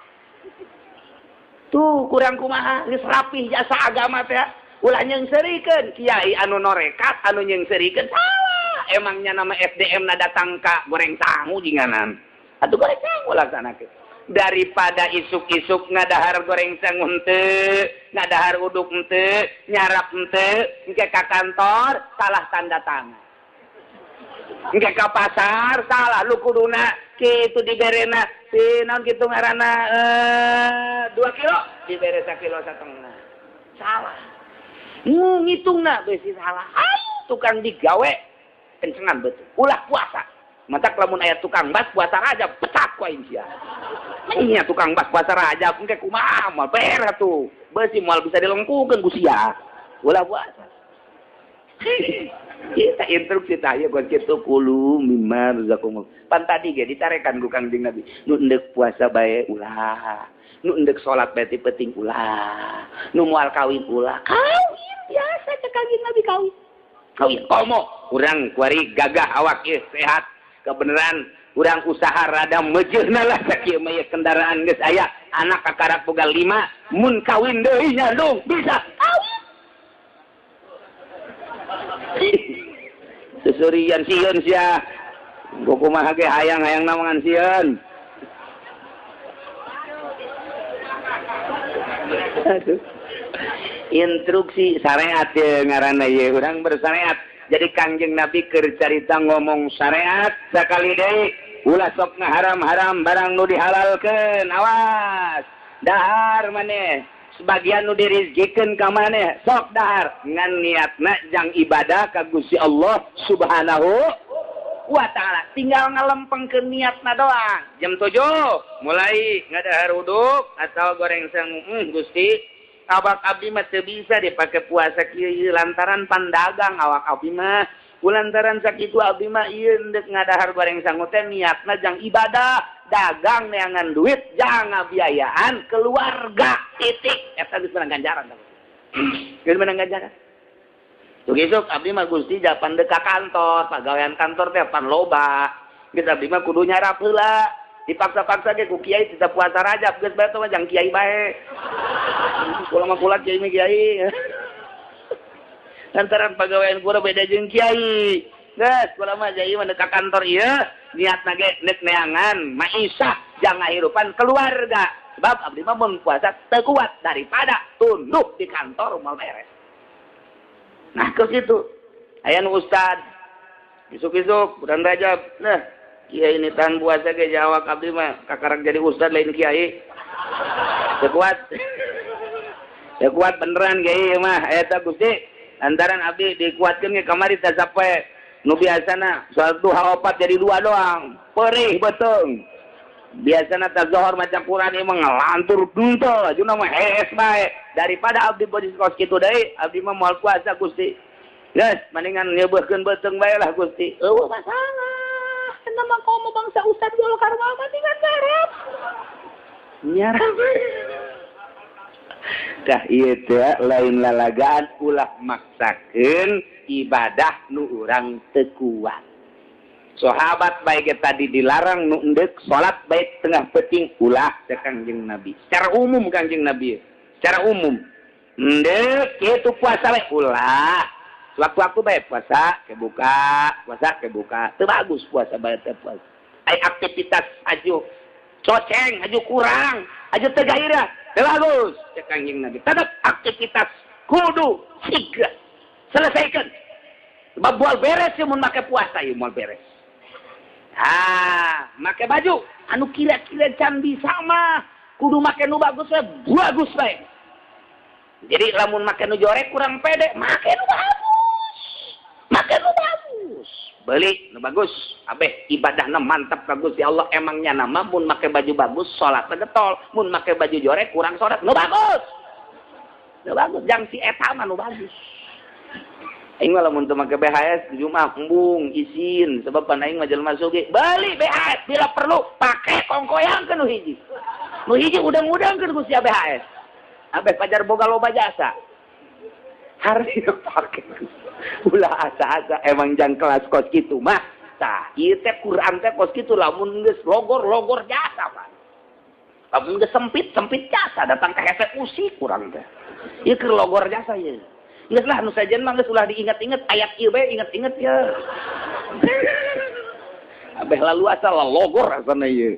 Tuh kurang kumaha geus rapih jasa agama teh ulah nyeungseurikeun kiai anu norekat anu nyeungseurikeun salah. Emangnya nama SDM na datang ka goreng sangu jinganan. Atuh goreng sangu laksanakeun. Daripada isuk-isuk ngadahar goreng sangu henteu, ngadahar uduk henteu, nyarap henteu, engke ka kantor salah tanda tangan. Engke ka pasar salah lu kuduna kitu diberena si naon kitu ngaranna 2 kilo dibere 1,5 kilo. Salah. Ngitungna beusi salah. Ayo tukang digawe kencengan betul. Ulah puasa. Matak lamun aya tukang bas puasa Rajab pecat ku aing sia. Nya tukang bas puasa Rajab engke kumaha moal beres atuh. Beusi moal bisa dilengkukeun ku sia. Ulah puasa. Kita instruksi tah ieu gon kitu kulu mimma razaqakumullah. Pan tadi ge ditarekan ku Kangjeng Nabi, nu endek puasa bae ulah, nu endek salat bae ti penting ulah, nu moal kawin ulah. Kawin biasa cek Kangjeng Nabi kawin. Kawin komo urang kuari gagah awak ieu sehat kebenaran urang usaha rada mejeuhna lah sakieu mah kendaraan geus aya, anak kakarak boga 5 mun kawin deui nyandung bisa kawin. Susurian sieun sia. Kumaha ge hayang-hayang namangan sieun. Aduh. Instruksi syariat ye ngaranna ye urang bersyariat. Jadi Kangjeng Nabi keur carita ngomong syariat sakali deui ulah sok ngaharam-haram barang nu dihalalkeun. Awas. Dahar maneh. Sebagian nu dirizkikeun ka maneh sok dahar ngan niatna jang ibadah ka Gusti Allah Subhanahu wa taala. Tinggal ngalempengkeun niatna doang. Jam 7 mulai ngadahar uduk atau goreng sangu. Gusti, awak abdi mah teu bisa dipake puasa kieu ieu lantaran pandagang awak abdi mah. Kulantaran sakitu abdi mah ieu endek ngadahar goreng sangu teh niatna jang ibadah, dagang neangan duit, jangan biayaan keluarga, titik. Eta geus menang ganjaran. Geus menang ganjaran. Tuh isuk abdi mah Gusti japan deuk ka kantor, pagawean kantor teh pan loba. Geus abdi mah kudu nyarap heula. Dipaksa-paksa ge ku kiai tidak puasa Rajab, geus bae mah jang kiai bae. Kula mah kula kiai mah kiai. Lantaran pagawean kula beda jeung kiai. Geus kula mah jadi mah ka kantor ieu niatna ge nek neangan maisha jang ngahirupan keluarga. Sebab abdi mah mun puasa teu kuat daripada tunduk di kantor moal beres. Nah ke situ aya nu ustad isuk-isuk bulan Rajab. Nah Kiai ini tahan puasa ge jawab abdi mah kakarak jadi ustad lain kiai. Teu kuat. Teu kuat beneran kiai mah eta Gusti. Lantaran abdi dikuatkeun ge kamari teh sapoe nu biasana salat duha 4 jadi 2 doang. Perih beuteung. Biasana teh zohor maca Quran ieu mah ngalantur henteu ajuna mah hees bae. Daripada abdi posisi kos kitu deui, abdi mah moal puasa Gusti. Geus mendingan nyeubeurkeun beuteung bae lah Gusti. Eueuh masalah. Nama kamu bangsa Ustad Golkar mah tinggal garap. Nyarap. Dah ieu teh lain lalagaan ulah maksakeun ibadah nu urang teu kuat. Sahabat baik tadi dilarang nu endek salat baik tengah peuting ulah teh Kangjeng Nabi. Secara umum Kangjeng Nabi. Secara umum endek kitu puasa bae ulah. Waktu-waktu baik puasa kebuka, puasa kebuka. Teu bagus puasa bae teh puasa. Ai aktivitas aju coceng, aju kurang, aju teu gairah. Teu bagus cek Kangjeng Nabi. Tetep aktivitas kudu siga selesaikan. Sebab moal beres mun make puasa ieu moal beres. Ah, make baju anu kira-kira can bisa mah kudu make nu bagus we, bagus bae. Jadi lamun make nu jorek kurang pede, make nu bagus. Make nu bagus. Beli nu bagus, abeh ibadahna mantap ka Gusti Allah emangnya nama mun make baju bagus salat getol, mun make baju jorek kurang salat nu bagus. Nu bagus jang si eta mah nu bagus. Aing mah lamun teu make BHS Jumat embung isin sebab pan aing mah jelema sugih. Beli BHS bila perlu pake kongkoyangkeun nu hiji. Nu hiji udang-udangkeun ku sia BHS. Abeh pajar boga loba jasa. Hari pake ulah asa-asa emang jang kelas kos kitu mah. Tah ieu teh Quran teh kos kitu lamun geus logor-logor jasa pan. Lamun geus sempit-sempit jasa datang ka hese usik kurang teh. Ieu keur logor jasa ieu. Geus lah nu sajen mah geus ulah diinget-inget ayat ieu bae inget-inget ya. Abeh lalu asal logor asana ieu.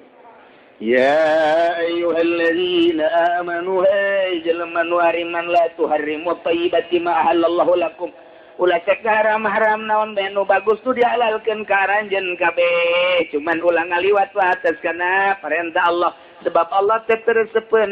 Ya ayyuhallazina amanu hey jelema nu ariman la tuharrimu thayyibati ma ahallallahu lakum. Ulah cek haram-haram naon bae nu bagus tuh dihalalkeun ka aranjeun kabeh. Cuman ulah ngaliwat wates kana perintah Allah sebab Allah teh teu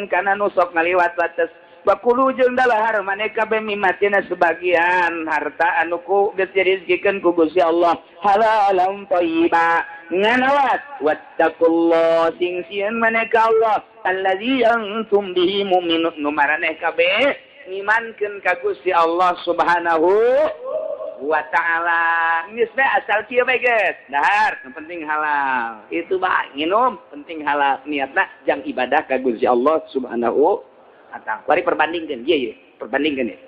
kana nu sok ngaliwat wates. Bakulu jeung dalahar maneh kabeh mimatina sebagian harta anu ku geus direzekikeun ku Gusti Allah halalan thayyiba ngan awas wattaqullah sing sieun maneh ka Allah allazi antum bihi mu'minun nu maraneh kabeh ngimankeun ka Gusti Allah Subhanahu wa ta'ala. Geus bae asal kieu bae geus dahar nu penting halal itu bae nginum penting halal niatna jang ibadah ka Gusti Allah Subhanahu. Mari perbandingkan, iya iya, perbandingkan ya.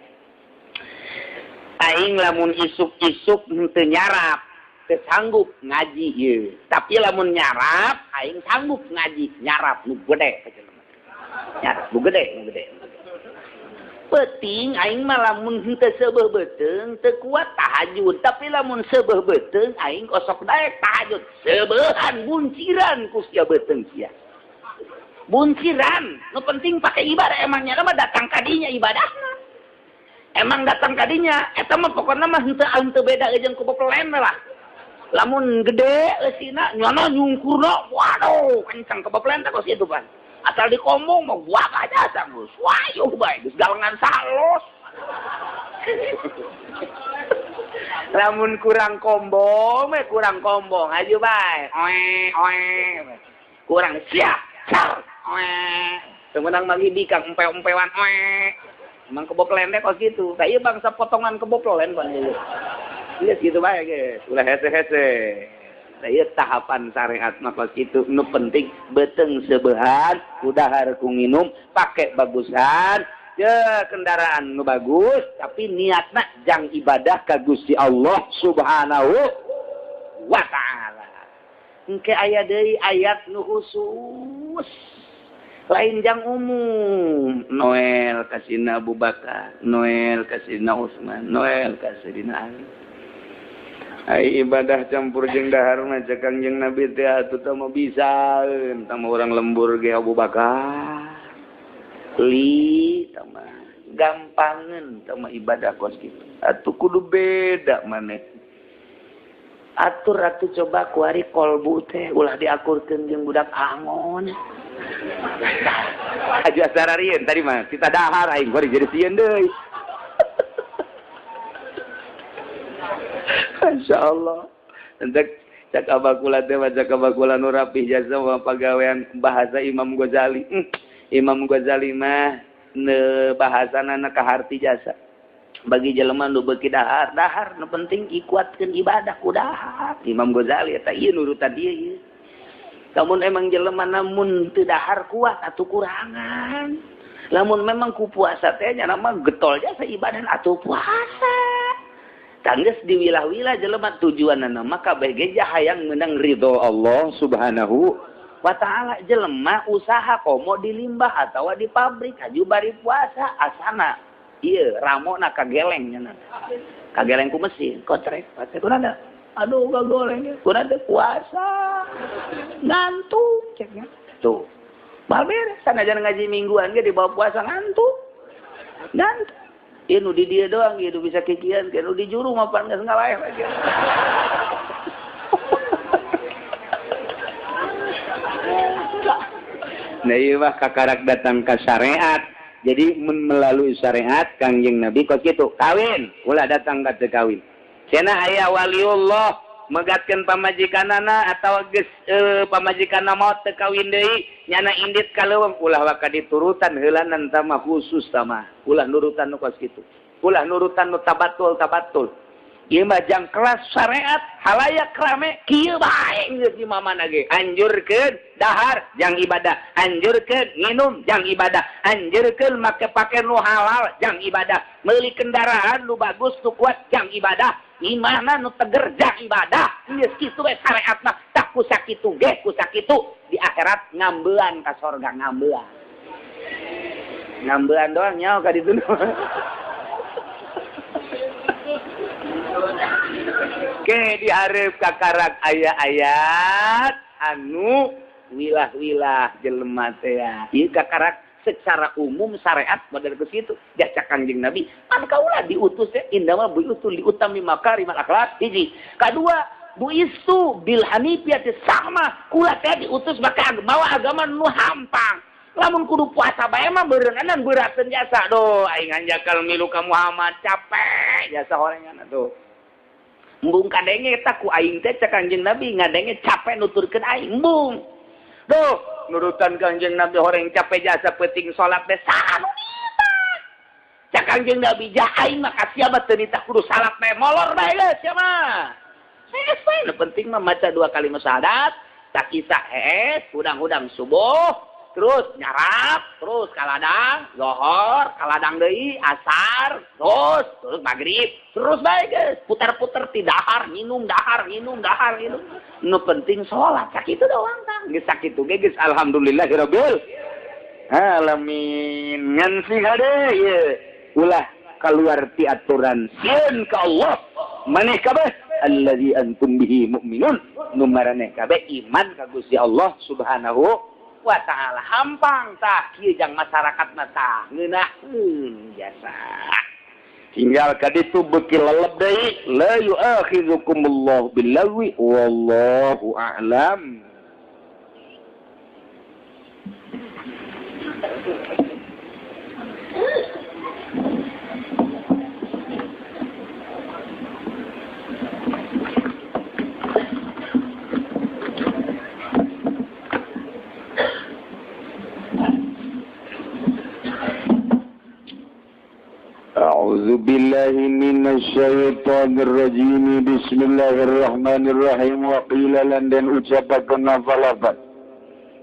Aing lamun isuk-isuk henteu nyarap, teu sanggup ngaji ieu. Tapi lamun nyarap, aing sanggup ngaji, nyarap nu gede. Nyarap nu gede, nu gede. Peuting aing mah lamun henteu seubeuh beuteung teu kuat tahajud, tapi lamun seubeuh beuteung aing osok daek tahajud. Seubeuhan bunciran ku sia beuteung sia. Bunciran, nu penting pakai ibadah emangnya mah datang kadinya ibadahna. Emang datang kadinya, eta mah pokokna mah henteu beda jeung ku bopelen lah. Lamun gede eusina nyono nyungkurna, waduh kencang ke bopelen teh kos kitu pan. Asal dikombong mah wah aja sanggus, wayuh bae geus galengan salos. Lamun kurang kombong mah kurang kombong aju bae. Oe oe. Kurang siap. Car. Temenang magi bikang empe-empewan oe. Emang keboplen teh kos kitu. Ka ieu bangsa potongan keboplen pan ieu. Geus kitu bae geus, ulah hese-hese. Nah, ieu tahapan syariat mah kos kitu. Nu penting beuteung seubeuhan, kudahar ku nginum, pake bagusan, ya kendaraan nu bagus, tapi niatna jang ibadah ka Gusti Allah Subhanahu wa ta'ala. Engke aya deui ayat nu khusus. Lain jang umum. Noel kasina Abu Bakar, Noel kasina Utsman, Noel kasina Ali. Ai ibadah campur jeung dahar mah cek Kangjeng Nabi teh atuh teh mah bisaeun tah urang lembur ge Abu Bakar. Li tah mah gampangeun tah mah ibadah kos kitu. Atuh kudu beda maneh. Atur atuh coba kuari kolbu teh ulah diakurkeun jeung budak angon. Aju asararieun tadi mah kita dahar aing kuari jadi sieun deui. Masyaallah. Entek cak abah kula teh cak abah kula nu rapih jasa mah pagawean bahasa Imam Ghazali. Imam Ghazali mah ne bahasana kaharti jasa. Bagi jelema nu beuki dahar, dahar nu penting ikuatkeun ibadah ku dahar. Imam Ghazali eta ieu nurutan ieu ieu. Lamun emang jelema namun teu dahar kuat atuh kurangan. Lamun memang ku puasa teh nya mah getol jasa ibadah atuh puasa. Tanggeus diwilah-wilah jelema tujuanna mah kabeh ge hayang meunang ridho Allah Subhanahu wa ta'ala. Jelema usaha komo di limbah atawa di pabrik haju bari puasa asana. Iya, ramona kageleng nya. Kageleng ku mesin, kotrek. Kuna ada. Aduh, gagoleng. Kuna ada puasa. Ngantuk ceknya. Tuh. Bal beres sanajan ngaji mingguan ge dibawa puasa ngantuk. Ngantuk. Ieu nu di dieu doang ieu bisa kikian, nu di juru mah pan geus ngalaeh lagi. Nah, ieu mah kakarak datang ka syariat. Jadi melalui syariat Kangjeng Nabi kos kitu, kawin, ulah datang ka teu kawin. Cenah aya waliullah megatkeun pamajikanana atawa geus pamajikanna maot teu kawin deui, nyana indit ka leuweung ulah waka diturutan heulanan tah khusus tah mah. Ulah nurutan nu kos kitu. Ulah nurutan nu tabatul-tabatul. Ieu mah jang kelas syariat halayak rame kieu bae geus di mamana ge. Anjurkeun dahar jang ibadah, anjurkeun nginum jang ibadah, anjurkeun make pake nu halal jang ibadah, meuli kendaraan nu bagus nu kuat jang ibadah, imahna nu teger jang ibadah. Geus kitu we syariat mah, tak ku sakitu ge ku sakitu di akhirat ngambean ka sorga ngambean. Ngambean doang nyaho ka ditu. Ke dihareup kakarak aya-ayat anu wilah-wilah jelema teh. Ieu kakarak secara umum syariat model ke situ. Jasa Kangjeng Nabi pan kaula diutus teh indama buiutul liutami makarimal akhlak hiji. Kadua buistu bil hanifiyati sama kula teh diutus maka mawa agama nu hampang. Lamun kudu puasa bae mah beureunganan beurateun jasa doh aing anjakal milu ka Muhammad capek jasa horengan atuh. Embung kadenge eta ku aing teh cek Kangjeng Nabi ngadenge capek nuturkeun aing embung. Duh, nurutan Kangjeng Nabi horeng capek jasa penting salat teh saha nu nitah. Cek Kangjeng Nabi ja aing mah ka sia mah teu nitah kudu salat bae molor bae geus sia mah. Hees bae nu penting mah maca dua kalimat syahadat, takisa hees, hudang-hudang subuh, terus nyarap, terus kaladang, zohor, kaladang deui, asar, terus maghrib, terus bae geus, putar-putar ti dahar, minum, dahar, minum, dahar, minum. Nu penting salat, sakitu doang tah. Geus sakitu ge geus alhamdulillahirabbil alamin. Ngan sing hade ieu ulah kaluar ti aturan sieun ka Allah. Maneh kabeh allazi antum bihi mu'minun, nu maraneh kabeh iman ka Gusti Allah Subhanahu wa ta'ala. Hampang tah kieu jang masyarakat mah tah ngeunaheun jasa. Tinggal ka ditu beuki lelep deui la yu'akhidhukumullahu billagwi wallahu a'lam. A'udzu billahi minasyaitonir rajim. Bismillahirrahmanirrahim. Wa qila lan den ucapakeun lafaz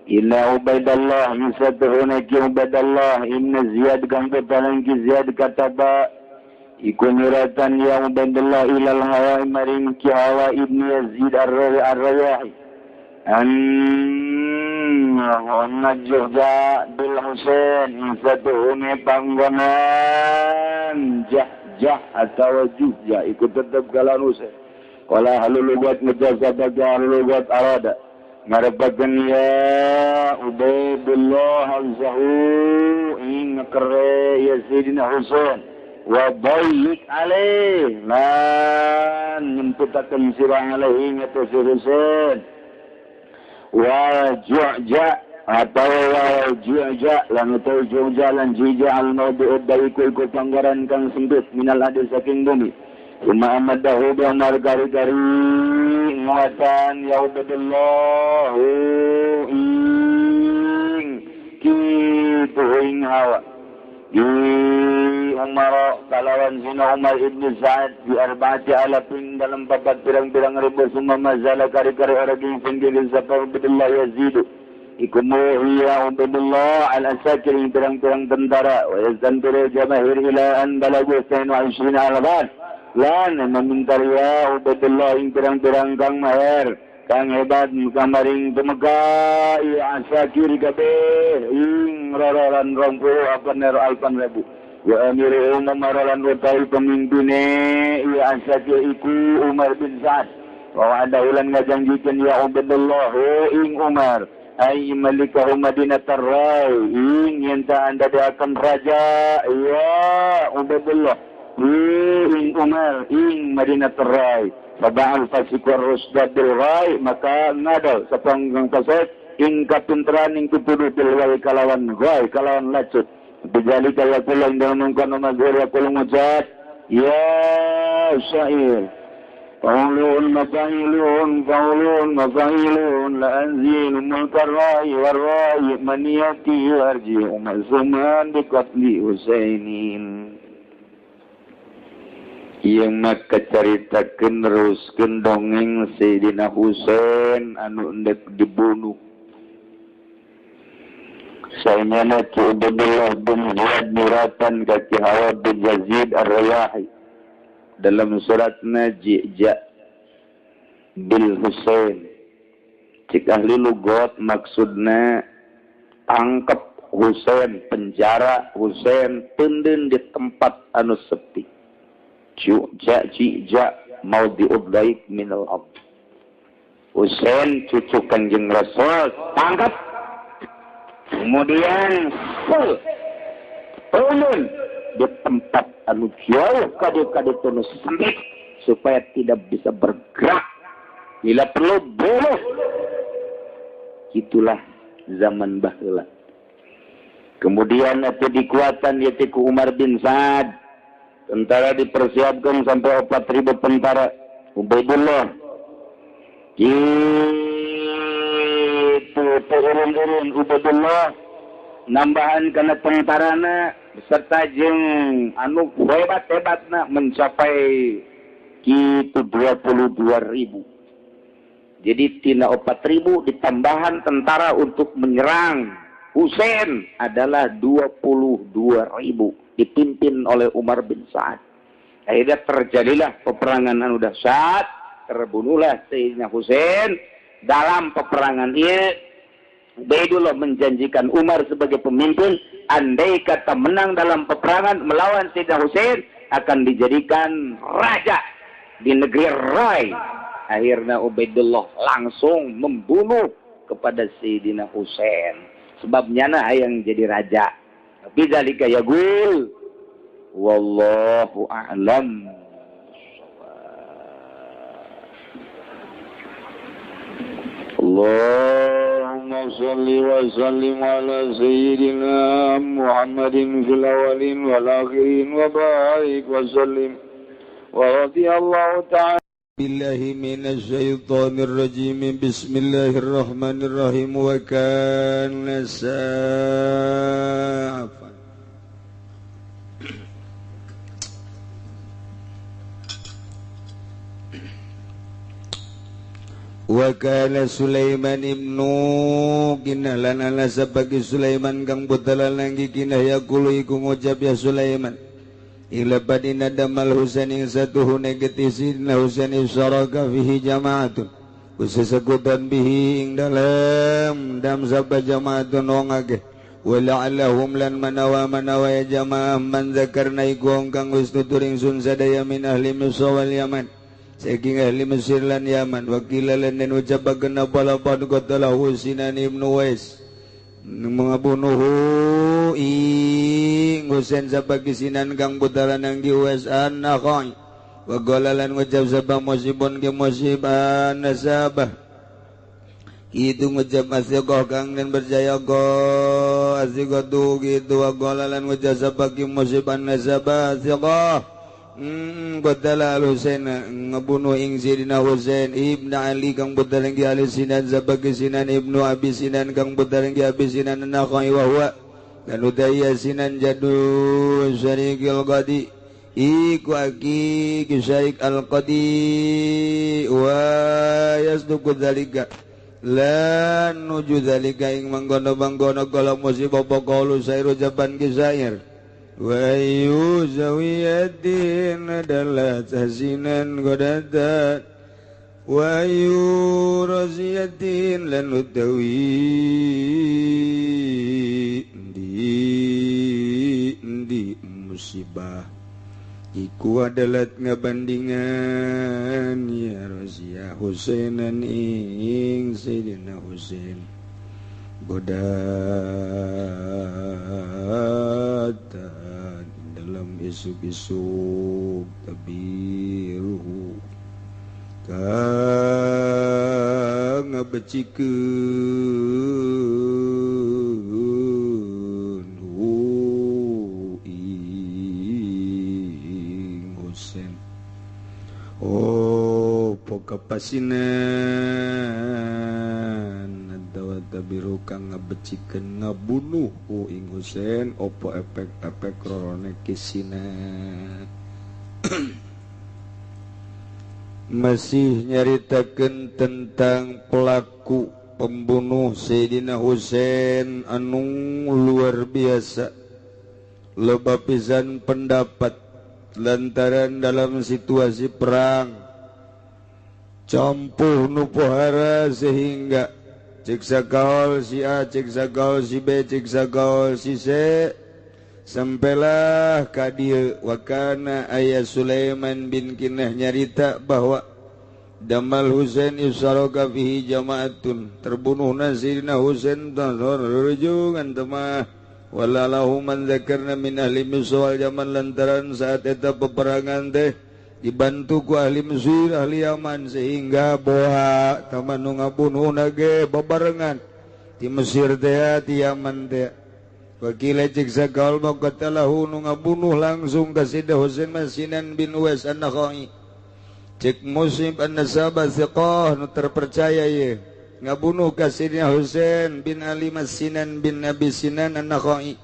Inna Ubaidallah yusabihuna ki Ubaidallah inna Ziyad kang tetalan ki Ziyad kataba iku nyuratan ya Ubaidallah ilal hawa maring ki hawa ibni Yazid ar-Rayahi an najda bil Husain yusabihuna panggonan jah jah atau juhja ikut tetap kalan Husain wala halulugat mujazabah halulugat arada ngarepakeun ya Ubaidullah al-Zahu ing kere ya Sayyidina Husain Wa dayyik alaih lan nyemputakeun sira alaihi ngatas Husain wa ju'ja atau wa ju'ja lan utawi ju'ja lan jija al mawdu'ud dayiku iku panggoran kang sempit minal adi saking bumi summa amadahu bi Umar kari-kari nguatan ya Ubaidullah ing kitu ing hawa di Umar kalawan zina Umar ibn Sa'ad di arba'ati alafin dalam papat pirang-pirang ribu summa mazala kari-kari orang yang singgil sapa Ubaidullah yazidu iku muhiya Ubaidullah al-asakir pirang-pirang tentara wa yazdantiru jamahir ila an balagu 22 alfan lan memintar ya Ubaidullah ing pirang-pirang kang maher kang hebat kamaring tumeka ya asakir kabeh ing rorolan 20 apan alpan ribu wa amiru Umar lan utawi pemimpine ya asakir iku Umar bin Sa'ad wa ada ulan ngajanjikeun ya Ubaidullah ing Umar ay malikahu Madinatar Rai ing yen ta anda akan raja ya Ubaidullah ing Umar ing Madinatar Rai sab'al fasik war rusda bil rai maka ngadal sapanggang pasek ing kapinteran ing pituduh bil rai kalawan rai kalawan lacut bidzalika yaqulu dalam mungkon mazhur yaqulu mujad ya syair faulun mafailun faulun mafailun la anzilu mulkar rai war rai maniyati warji umasuman biqatli Husainin. Yang maka caritakeun neruskeun dongeng Sayyidina Husain anu endek dibunuh. Sayyidina Ki Ubaidullah bin Ziyad muratan ka Ki Hawad bin Yazid Ar-Riyahi dalam suratna Jija bil Husain. Cik ahli lugat maksudna tangkep Husain, penjara Husain, teunden di tempat anu sepi. Ju'ja jija mau diudlaik minal abd. Husain cucu Kanjeng Rasul tangkap, kemudian full turun di tempat anu jauh kade-kade tunu sempit supaya tidak bisa bergerak. Bila perlu bunuh. Itulah zaman baheula. Kemudian itu dikuatan yaitu ku Umar bin Sa'ad. Tentara dipersiapkan sampai 4.000 tentara. Ubaidullah gitu turun-turun Ubaidullah nambahan karena tentarana beserta jeung anu hebat-hebatna mencapai gitu 22.000. Jadi tina 4.000 ditambahan tentara untuk menyerang Husain adalah 22.000 dipimpin oleh Umar bin Sa'ad. Akhirnya terjadilah peperangan anu dahsyat, terbunuhlah Sayyidina Husain. Dalam peperangan ini Ubaidullah menjanjikan Umar sebagai pemimpin, andai kata menang dalam peperangan melawan Sayyidina Husain akan dijadikan raja di negeri Rai. Akhirnya Ubaidullah langsung membunuh kepada Sayyidina Husain. Sebabnya nah yang jadi raja. Tapi zalika yaqul wallahu a'lam. Allahumma shalli wa sallim ala sayyidina Muhammadin fil awwalin wal akhirin wa barik wa sallim wa radiyallahu ta'ala billahi minasyaitonir rajim. Bismillahirrahmanirrahim. Wa kana sa'afan wa kana Sulaiman ibnu kinah lan ana sabagi Sulaiman kang putra langgi kinah yaqulu iku ngucap ya Sulaiman ila badina damal Husain ing satuhune getisidna Husain isaraka fihi jama'atun kusesegutan bihi ing dalem dam sapa jama'atun wong akeh wa la'allahum lan manawa manawa ya jamaah man zakarna iku wong kang wis tutur ingsun sadaya min ahli Misra wal Yaman saking ahli Mesir lan Yaman wakila lan den ucapakeun apa lapan qatalahu Sinan ibnu Wais Mengabunuhu ing Husain sapa Sinan kang putra lanang ki Uwais an-Nakhai wa qala lan ngucap sapa musibun ki musib an-nasabah itu ngucap asyiqah kang dan berjaya go asyiqatu gitu wa qala lan ngucap sapa ki musib an-nasabah asyiqah qatala al-Husain ngebunuh ing Sayyidina Husain ibnu Ali kang putra ki Ali Sinan sapa Sinan ibnu Abi Sinan kang putra ki Abi Sinan an-Nakhai wa huwa lan udaya Sinan jadu syarikil qadi iku aki syarik al-qadi wa yasduqu dzalika lan nuju dzalika ing manggono-manggono kala musibah qaulu sairu jaban ki sair wa ayu zawiyatin adalah tahsinan godatan wa ayu raziyatin lan utawi di musibah iku adalah ngabandingan ya Razia Husainan ing Sayyidina Husain godatan dalam isuk-isuk tabiruhu kang ngabecikeun hu ing Husain. Oh pokapasinan adawa tabiru kang ngabecikeun ngabunuh hu ing Husain opo efek-efek rorone kisinan. Masih nyaritakeun tentang pelaku pembunuh Sayyidina Husain anu luar biasa loba pisan pendapat lantaran dalam situasi perang campuh nu pohara sehingga cek sakaol si A, cek sakaol si B, cek sakaol si C sampailah ka dieu wakana ayah Sulaiman bin Kinah nyarita bahwa damal Husain yusaraka fihi jama'atun terbunuhna Sayyidina Husain rujungan temah walalahu man dzakarna min ahli Misr wal Yaman lantaran saat eta peperangan teh dibantu ku ahli Mesir ahli Yaman sehingga boha taman nu ngabunuhna ge babarengan di Mesir teh di Yaman teh. Wakila cek sakaul maqatalahu nu ngabunuh langsung ka Sayyidina Husain Masinan bin Uwais an-Nakhai cek musib an-nasabah thiqah nu terpercaya ye ngabunuh ka Sayyidina Husain bin Ali Masinan bin Abi Sinan an-Nakhai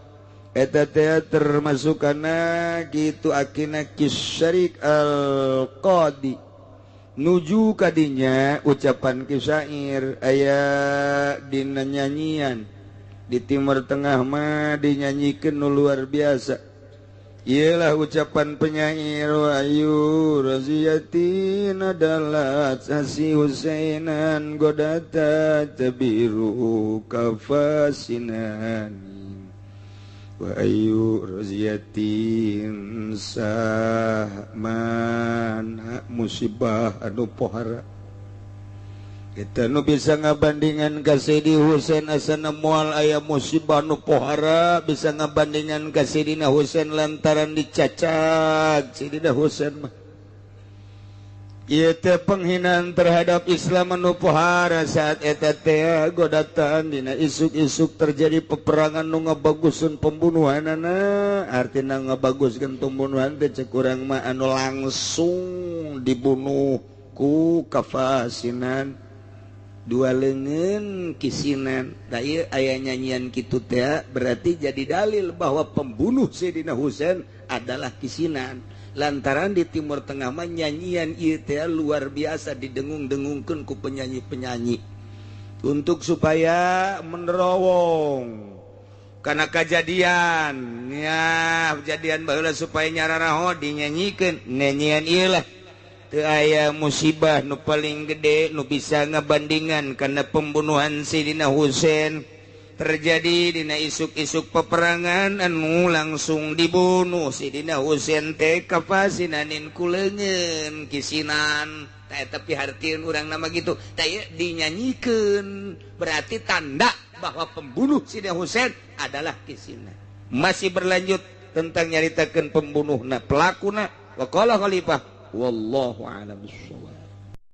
eta teh termasuk kana kitu akina kisyarik al-qadi nuju kadinya ucapan kisair aya dina nyanyian di Timur Tengah mah dinyanyikan nu luar biasa. Ialah ucapan penyair ayu raziyatin adalah sasi Husainan godata tabiru kafasinan wa ayu raziyatin sahman musibah anu pohara. Kita nu bisa ngabandingan ka Sayyidina Husain asana moal aya musibah nu pohara bisa ngabandingan ka Sayyidina Husain lantaran dicacag Sayyidina Husain mah ieu teh penghinaan terhadap Islam anu pohara saat eta teh godatan dina isuk-isuk terjadi peperangan nu ngabagusun pembunuhanana artina ngabaguskeun pembunuhan teh cek urang mah anu langsung dibunuh ku kafasinan dua lengan kisinan. Nah, ieu aya nyanyian kitu teh berarti jadi dalil bahwa pembunuh Sayyidina Husain adalah kisinan. Lantaran di Timur Tengah mah nyanyian ieu teh luar biasa didengung-dengungkeun ku penyanyi-penyanyi untuk supaya menerowong karena kejadian ya kejadian baheula supaya nyararaho dinyanyikeun nyanyian ieu lah. Teu aya musibah nu paling gede nu bisa ngabandingan karena pembunuhan Sayyidina Husain terjadi dina isuk-isuk peperangan anu langsung dibunuh Sayyidina Husain teh kafasinanin ku leungeun kisinan teh tapi hartieun urang nama gitu teh dinyanyikeun berarti tanda bahwa pembunuh Sidina Husain adalah kisina. Masih berlanjut tentang nyaritakeun pembunuhna, pelakuna. Wa qala khalifah wallahu a'lam bissawab.